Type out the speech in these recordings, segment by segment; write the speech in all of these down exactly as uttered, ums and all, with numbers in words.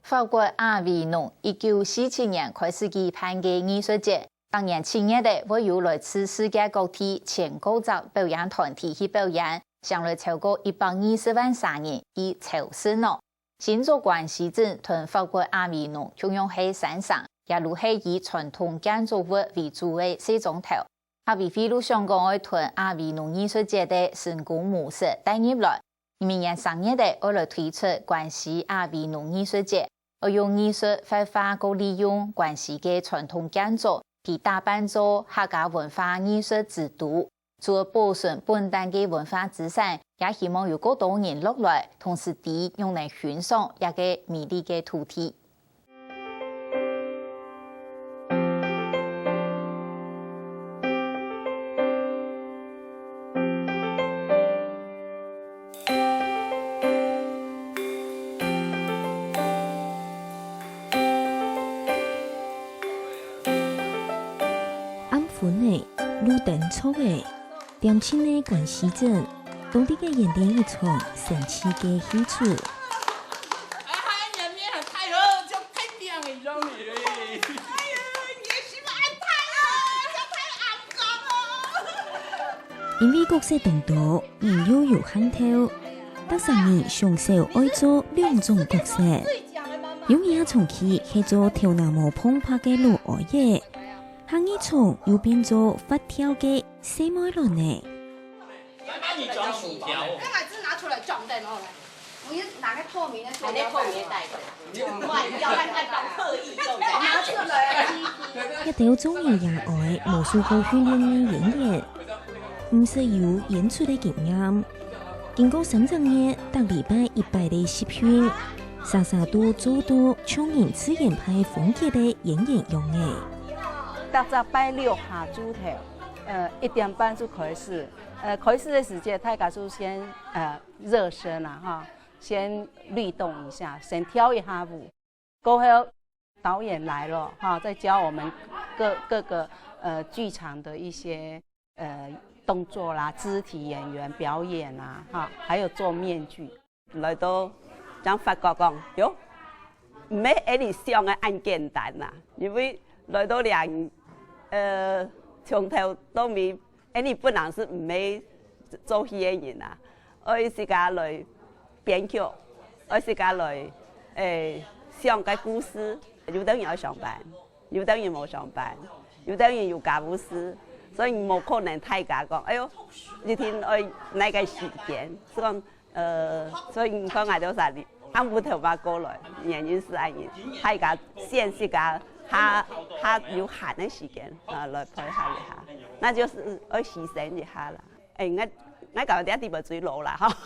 法國亞維農一九四七年開始舉辦个藝術節，逐年七月仔會有來自世界各地千過隻表演團體去表演，請來超過一百二十萬儕人去朝聖哦。新竹關西鎮同法國亞維農共樣係山城，也就係以傳統建築物為主个細庄頭。客委會就想講愛同亞維農藝術節个成功模式帶入來， 明年三月仔愛來推出關西亞維農藝術節，愛用藝術活化過利用關西个傳統建築，去打扮做客家文化藝術之都。除了保存本旦个文化資產，也希望有過多人落來，同時知仰般欣賞這个美麗个土地。 暗昏仔，路燈著仔，恬靜个關西鎮，當地个演出一場神奇个戲劇。哎，還有面很太熱，就太亮了，你知道嗎？哎呀，你也是蠻太熱，這太骯髒了。因為角色當多，人又有限頭，逐儕人上少愛做兩種角色。有人啊長期係做頭那毛蓬白个老哀仔， 下一場又變做發跳个細妹郎呢。那你裝薯條。那還是拿出來裝袋，然後來，我就拿個透明的塑料袋。還在透明袋子，你換掉，看看當刻意用的。拿出來。一兜中年爺哀無受過訓練个演員，毋使有演出个經驗， 經過三隻月，逐禮拜一擺个集訓，儕儕都做到像人自然派風格个演員樣仔。逐隻拜六下晝頭，呃，一點半就開始。呃，開始个時節，大家就先，呃，熱身啦，哈，先律動一下，先跳一下舞。 過後導演來了，哈，再教我們各，各個，呃，劇場的一些，呃，動作啦、肢體演員表演啊，哈，還有做面具。來到，正發覺講，喲，毋係恁樣想个恁簡單啦，因為來到這，呃，從頭到尾 恁樣本人係毋係做戲个人啊，愛自家來編劇，愛自家來，誒，想个故事。有兜人愛上班，有兜人無上班，有兜人有家務事，所以無可能大家講，哎喲，一定愛哪個時間，係講，呃，所以你看𠊎兜儕哩，暗晡頭嘛過來，原因係恁樣，大家選自家較，較有閒个時間，啊，來陪下一下，那就是愛犧牲一下啦。 誒，𠊎，𠊎感覺這地方最老啦，哈。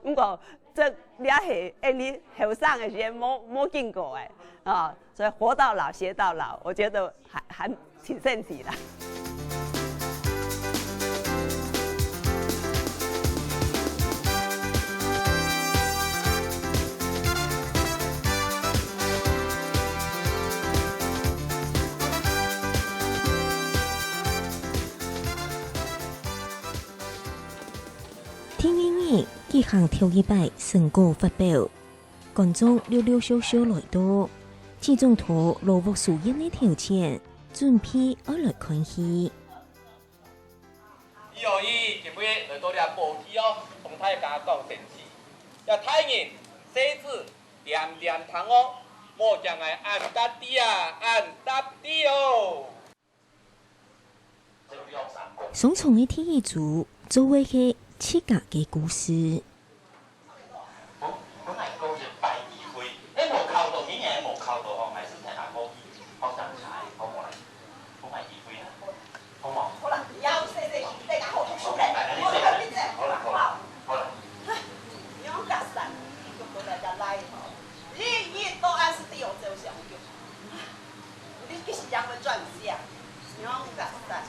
毋過，這，這係，誒，你後生个時間無，無經過誒，啊，所以活到老，學到老，我覺得還，還挺神奇的。 第二日，舉行頭一擺成果發表，觀眾陸陸續續來到，市長同羅屋書院个頭前，準備愛來看戲。 伊哦，伊今晡日來到這寶地哦，同大家講聲謝。這大人、細子，恬恬聽哦，莫驚𠊎恁搭地啊，恁搭地哦。上場个第一組，做个係自家个故事。 本，本來講一擺議會，誒，無考到，今年無考到吼，還係聽阿哥好上台，好無啦？本來議會啦，好無？好啦，不要細細聲，大家好好讀書咧，好啦，好啦，好啦，好啦。你用較散，你就過來較來吼，日日都暗時對我照相，你幾時正會轉向？你用較散。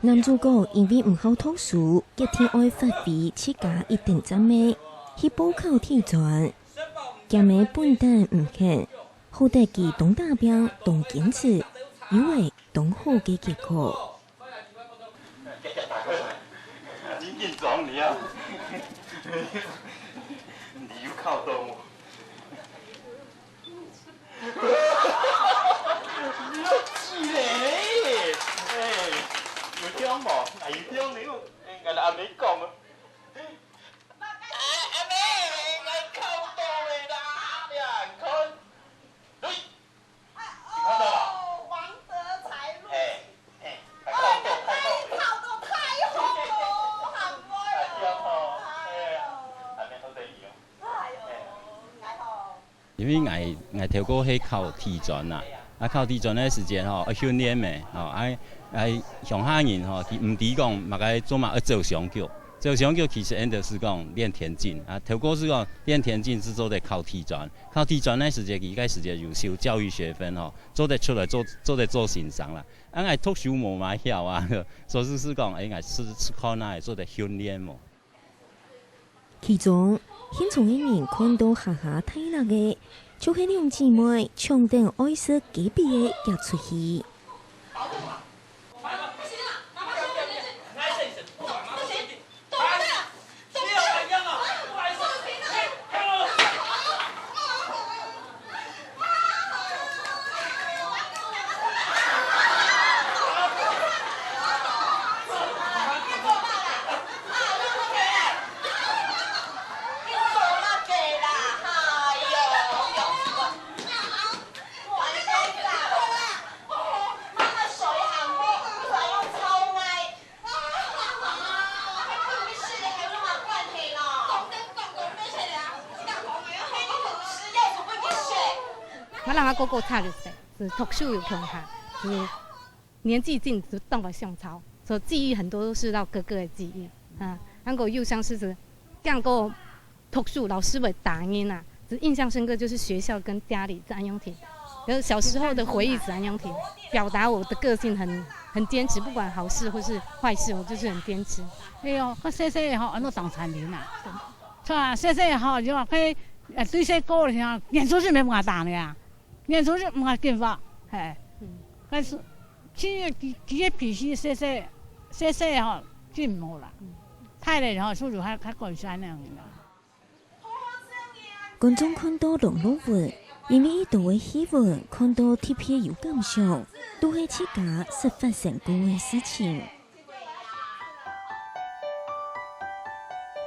男主角因為毋好讀書，決定愛發揮自家一點才藝，去報考大專。兼仔本旦毋肯，好得佢當打拚、當堅持，有了當好个結果。真緊張你啊！你有靠到無？你咧？欸，有香無？啊，有香你有，欸，𠊎阿姆講啊。啊，阿姆，𠊎靠到咧啦，你看，你看到無？哦，王德才入嘿，嘿，靠到，靠到。哎，那一套都太好了，好不好？哎呀，哎呀，阿姆好得意哦。哎呦，哎。 因為𠊎，𠊎頭過係考地專啦，啊，考地專个時節吼，愛訓練咩，吼，啊，啊，鄉下人吼，佢毋知講麼个做麼个愛走相局，走相局其實𠊎等係講練田徑，啊，頭過係講練田徑係做得考地專，考地專个時節，佢个時節有修教育學分吼，做得出來做，做得做先生啦。啊，𠊎讀書無麼曉啊，所以係講，欸，𠊎試，試看啊，做得訓練無。 其中，現場个人看到哈哈大樂个，就係兩姊妹搶等愛食雞髀个夾出去。 我同阿哥哥差一歲，係讀書有共下，係年紀近，當个相差，所以記憶很多都係到哥哥个記憶。啊，還過有像係，係，像个讀書老師會打人啊，係印象深刻，就係學校跟家裡係恁樣定。然後小時候的回憶係恁樣定，表達我的個性很，很堅持，不管好事或是壞事，我就是很堅持。哎喲，佢細細个吼，安到當殘忍啊！ 係啊，細細吼，就話佢，呃，對細个个時候，念書就無法打呢啊，念書就無法進步，嘿。但是，其實佢，佢个脾氣細細，細細吼，就毋好啦。大了吼，速度較，較改善了。 觀眾看到龍獅文，因為佢兜个戲文看到特別有感想，都係自家識發生過个事情。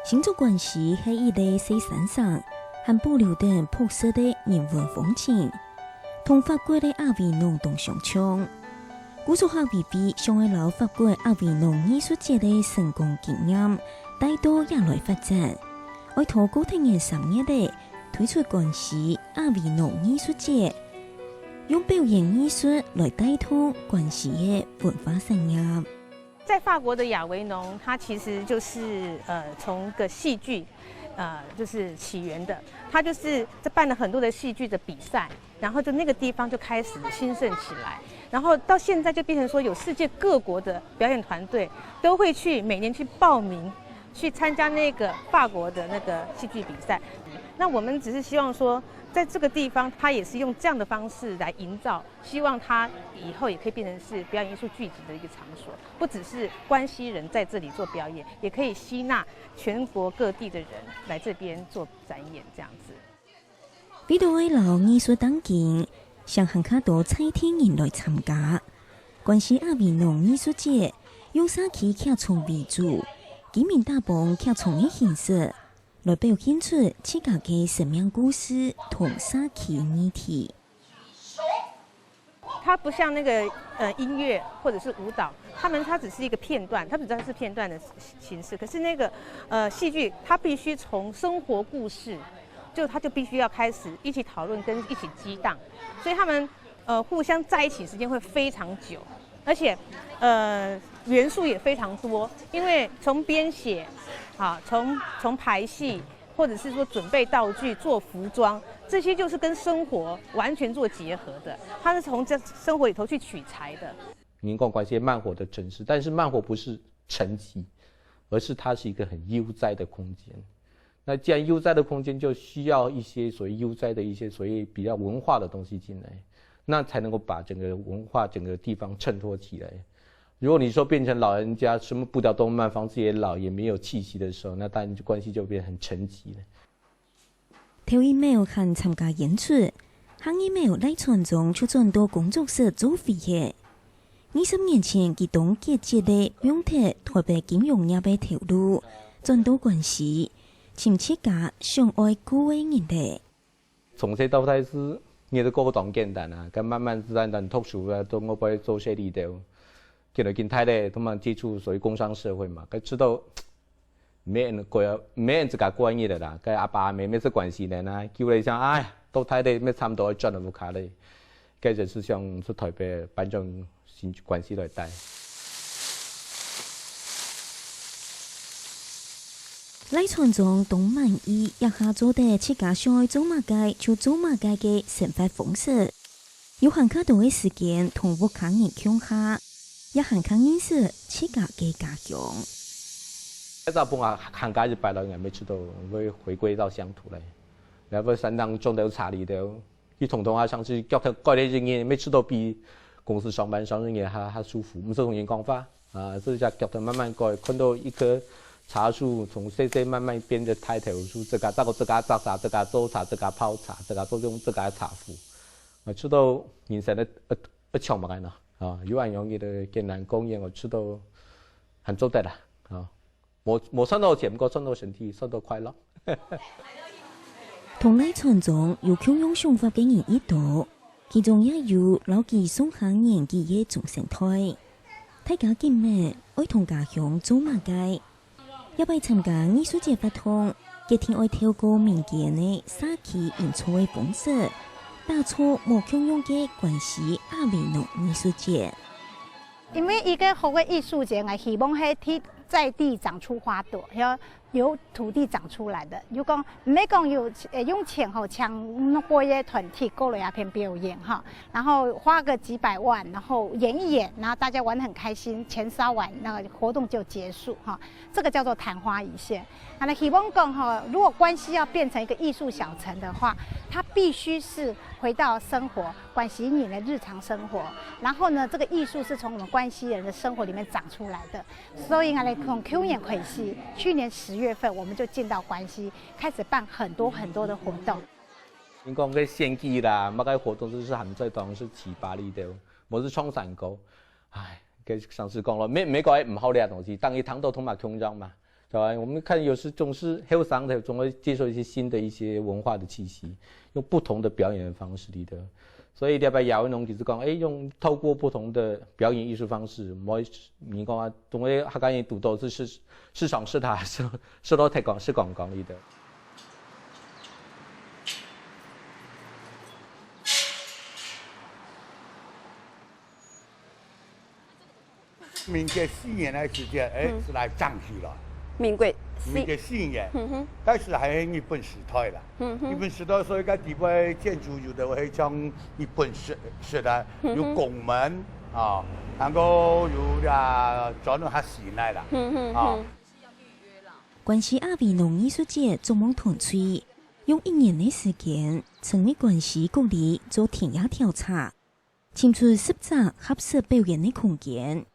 新竹關西係一個細山城，還保留等樸實个人文風情，同法國个阿維農當相像。 故所客委會想愛摎法國阿維農藝術節个成功經驗帶到這來發展，愛透過逐年三月仔推出關西阿維農藝術節，用表演藝術來帶動關西个文化產業。在法國的亞維農，它其實就是，呃，從個戲劇，呃，就是起源的。它就是在辦了很多的戲劇的比賽， 然後就那個地方就開始興盛起來，然後到現在就變成說有世界各國的表演團隊都會去每年去報名，去參加那個法國的那個戲劇比賽。那我們只是希望說，在這個地方，它也是用這樣的方式來營造，希望它以後也可以變成是表演藝術聚集的一個場所，不只是關西人在這裡做表演，也可以吸納全國各地的人來這邊做展演這樣子。 為著愛摎藝術當今，想還較多在地人來參加。關西阿維農藝術節用社區劇場為主，居民打幫劇場个形式，來表現出自家个生命故事同社區議題。 它不像那個，呃，音樂或者是舞蹈，它們，它只是一個片段，它只知道是片段的形式。可是那個，呃，戲劇，它必須從生活故事，就，它就必須要開始一起討論跟一起激盪，所以他們，呃，互相在一起時間會非常久，而且，呃，元素也非常多，因為從編寫，啊，從，從排戲， 或者是說準備道具、做服裝，這些就是跟生活完全做結合的，它是從這生活裡頭去取材的。 民工關係慢活的城市，但是慢活不是沉寂，而是它是一個很悠哉的空間。那既然悠哉的空間，就需要一些所謂悠哉的一些所謂比較文化的東西進來，那才能夠把整個文化、整個地方襯托起來。如果你說變成老人家，什麼步調都慢，房子也老，也沒有氣息的時候，那當然就關係就變得很沉寂了。有一暝還參加演出，下一暝賴傳宗就轉到工作室做會計。二十年前，佢當積極个用忒臺北金融業个頭路，轉到關西，尋自家想愛過个人生。從細到大係，日子過到當簡單啊，該慢慢自然然讀書啊，到外背做事哩兜，見到見大咧，都慢接觸屬於工商社會嘛，該知道 毋係恁過，毋係恁自家過日个啦。該阿爸阿姆乜係關西人啊，久了想，哎，到大咧乜差毋多愛轉屋下咧。該就係想出臺北搬轉新關西來戴。賴傳宗當滿意這下做得自家想愛做麼个就做麼个个生活方式。 有還較多个時間同屋下人共下，也還較認識自家个家鄉。該朝分𠊎寒假一擺來，𠊎乜知道會回歸到鄉土咧。然後山頂種兜茶哩兜，去通通啊，像係腳頭蓋咧一日，乜知道比公司上班上一日還還舒服，毋使同人講話。 啊，這隻腳頭慢慢改，看到一棵茶樹從細細慢慢變成大頭樹，自家照顧，自家摘茶，自家做茶，自家泡茶，自家做用自家个茶壺。啊，知道人生个呃呃長麼个呢？啊，有恁樣个艱難光景，𠊎知道還做得啦。啊，無無賺到錢，毋過賺到身體，賺到快樂。同賴傳宗有共樣想法个人已多，其中也有摎佢上下年紀个中生代。 大家緊問愛同家鄉做麼个？這擺參加藝術節活動，決定愛透過民間个社區營造个方式，打造無共樣个關西阿美濃藝術節。因為一個好个藝術節，𠊎希望係在在地長出花朵，要 由土地長出來的。就講，毋係講有呃用錢吼，請那麼多个團體過來這片表演哈，然後花個幾百萬，然後演一演，然後大家玩得很開心，錢燒完，那個活動就結束哈。這個叫做曇花一現。那希望講哈，如果關西要變成一個藝術小城的話，它必須是回到生活，關西人的日常生活，然後呢，這個藝術是從我們關西人的生活裡面長出來的。 所以𠊎兜從舊年開始，去年十月份我們就進到關西，開始辦很多很多的活動。人講个選舉啦，麼个活動就係還在當時七八里的，無就唱山歌。唉，該上次講了，美美國也毋好這東西，當一聽到都嘛共樣嘛。 對吧？我們看有時總是後生的，總會接受一些新的一些文化的氣息，用不同的表演的方式裡頭。所以這擺也有人其實講，哎，用透過不同的表演藝術方式，無你講啊，總會客家人堵到是是是上是他是是到太講是講講裡頭。 民國四年个時節，哎，嗯。係來漳州咯。民國四。民國四年，嗯哼。該時還係日本時代啦。嗯哼。日本時代，所以該地方建築有个係像日本式式啊，嗯哼。有拱門啊，然後有啊專門較新个啦，嗯哼啊。哼。關西阿美濃藝術節做夢團隊，用一年个時間，成立關西各里做田野調查。 尋出十隻合適表演个空間，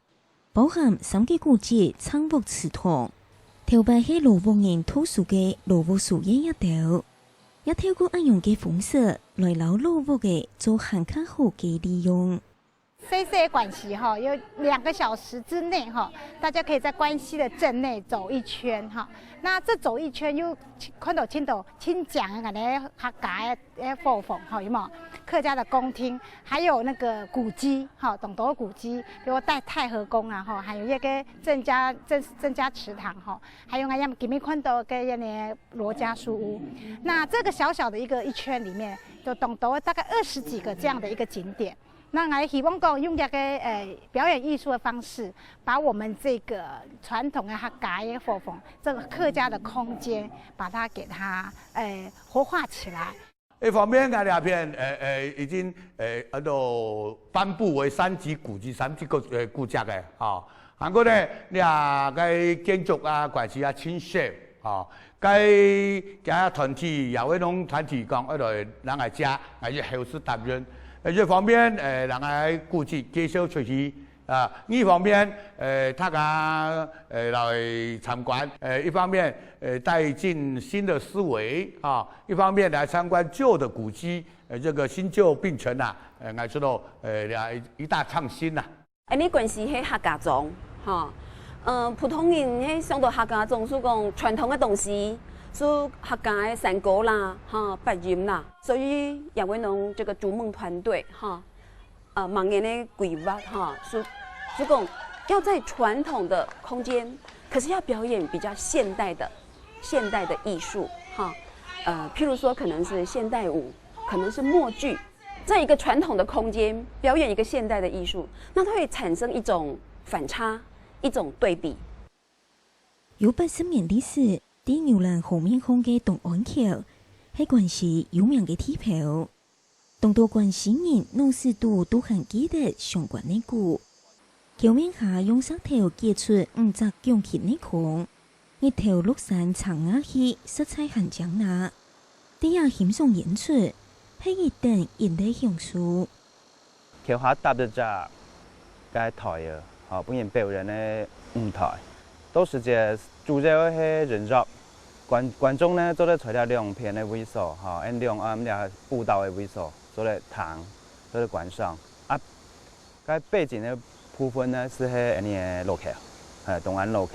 包含三个古蹟、唱屋祠堂，頭擺係老屋人讀書个老屋書院這兜，也透過恁樣个方式來摎老屋仔做還較好个利用。細細个關西哈，有兩個小時之內哈，大家可以在關西的鎮內走一圈哈。那這走一圈又看到盡多盡靚个恁呢客家个 个伙房，吼，有沒有？客家的公廳，還有那個古蹟，吼，當多古蹟，比如戴太和宮啊，吼，還有一個鄭家鄭鄭家祠堂，吼，還有𠊎今晡日看到个那個羅家書屋。那這個小小的一個一圈裡面，就當多大概二十幾個這樣的一個景點。那𠊎希望講用這個呃表演藝術的方式，把我們這個傳統的客家的伙房，這個客家的空間，把它給它呃活化起來。 一方面，𠊎這片，呃，呃，已經，呃，安到頒布為三級古蹟，三級古，呃，古蹟个，吼。還過呢，這个建築啊，關係啊，盡少，吼。該其他團體也會摎團體講，愛來人來借，𠊎就後世答應。呃，一方面，呃，人來古蹟介紹出去，啊，一方面，呃，大家，呃，來參觀，呃，一方面，呃，帶進新的思維，啊，一方面來參觀舊的古蹟，呃，這個新舊並存啊，呃，𠊎覺得，呃，一大創新啊。恁呢關西係客家庄，哈，呃，普通人係想到客家庄，係講傳統个東西，係客家个山歌啦，哈，八音啦，所以楊文農這個逐夢團隊，哈， 呃，明年个規劃哈，係，係講要在傳統的空間，可是要表演比較現代的、現代的藝術哈，呃，譬如說可能是現代舞，可能是默劇，在一個傳統的空間表演一個現代的藝術，那它會產生一種反差，一種對比。有八十年歷史，在牛欄河面項个東安橋，係關西有名个地標。 當多關西人腦屎肚都還記得相關个歌。橋面下用石頭掘出五隻拱形个孔，日頭落山撐啊去，實在還靚啊！在這欣賞演出，係一等一个享受。橋下搭一隻个台仔，吼，分人表演个舞台。到時節主要係人肉，觀、觀眾呢做得在這兩片个位所，吼，恁兩岸這步道个位所。 做得聽，做得觀賞。啊，該背景个部分呢，係係恁呢个路口，係，東安路口，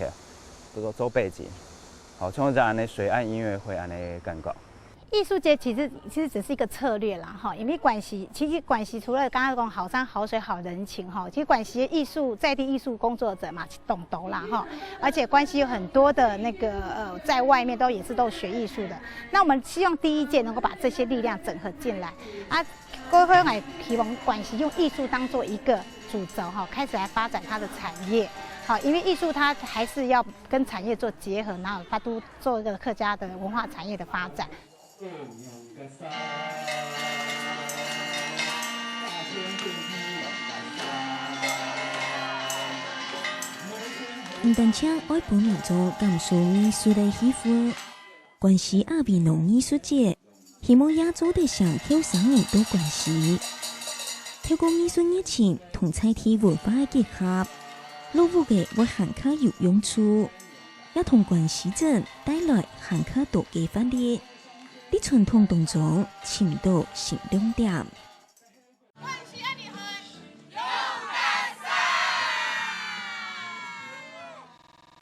做、做背景。好，像係恁呢水岸音樂會恁呢感覺。藝術節其實、其實只是一個策略啦，哈，因為關西，其實關西除了剛剛講好山好水好人情哈，其實關西的藝術，在地藝術工作者嘛，當多啦，哈，而且關西有很多的那個，呃，在外面都也是都學藝術的。那我們希望第一屆能夠把這些力量整合進來，啊， 過後，𠊎希望關西用藝術當做一個主軸哈，開始來發展它的產業。好，因為藝術它還是要跟產業做結合，然後它都做一個客家的文化產業的發展。毋單淨愛分民眾感受藝術个氣氛，關西阿美濃藝術節 希望也做得唌後生人到關西，透過藝術熱情同在地文化个結合，老屋仔會還較有用處，也同關西鎮帶來還較多个活力，在傳統當中尋到新亮點。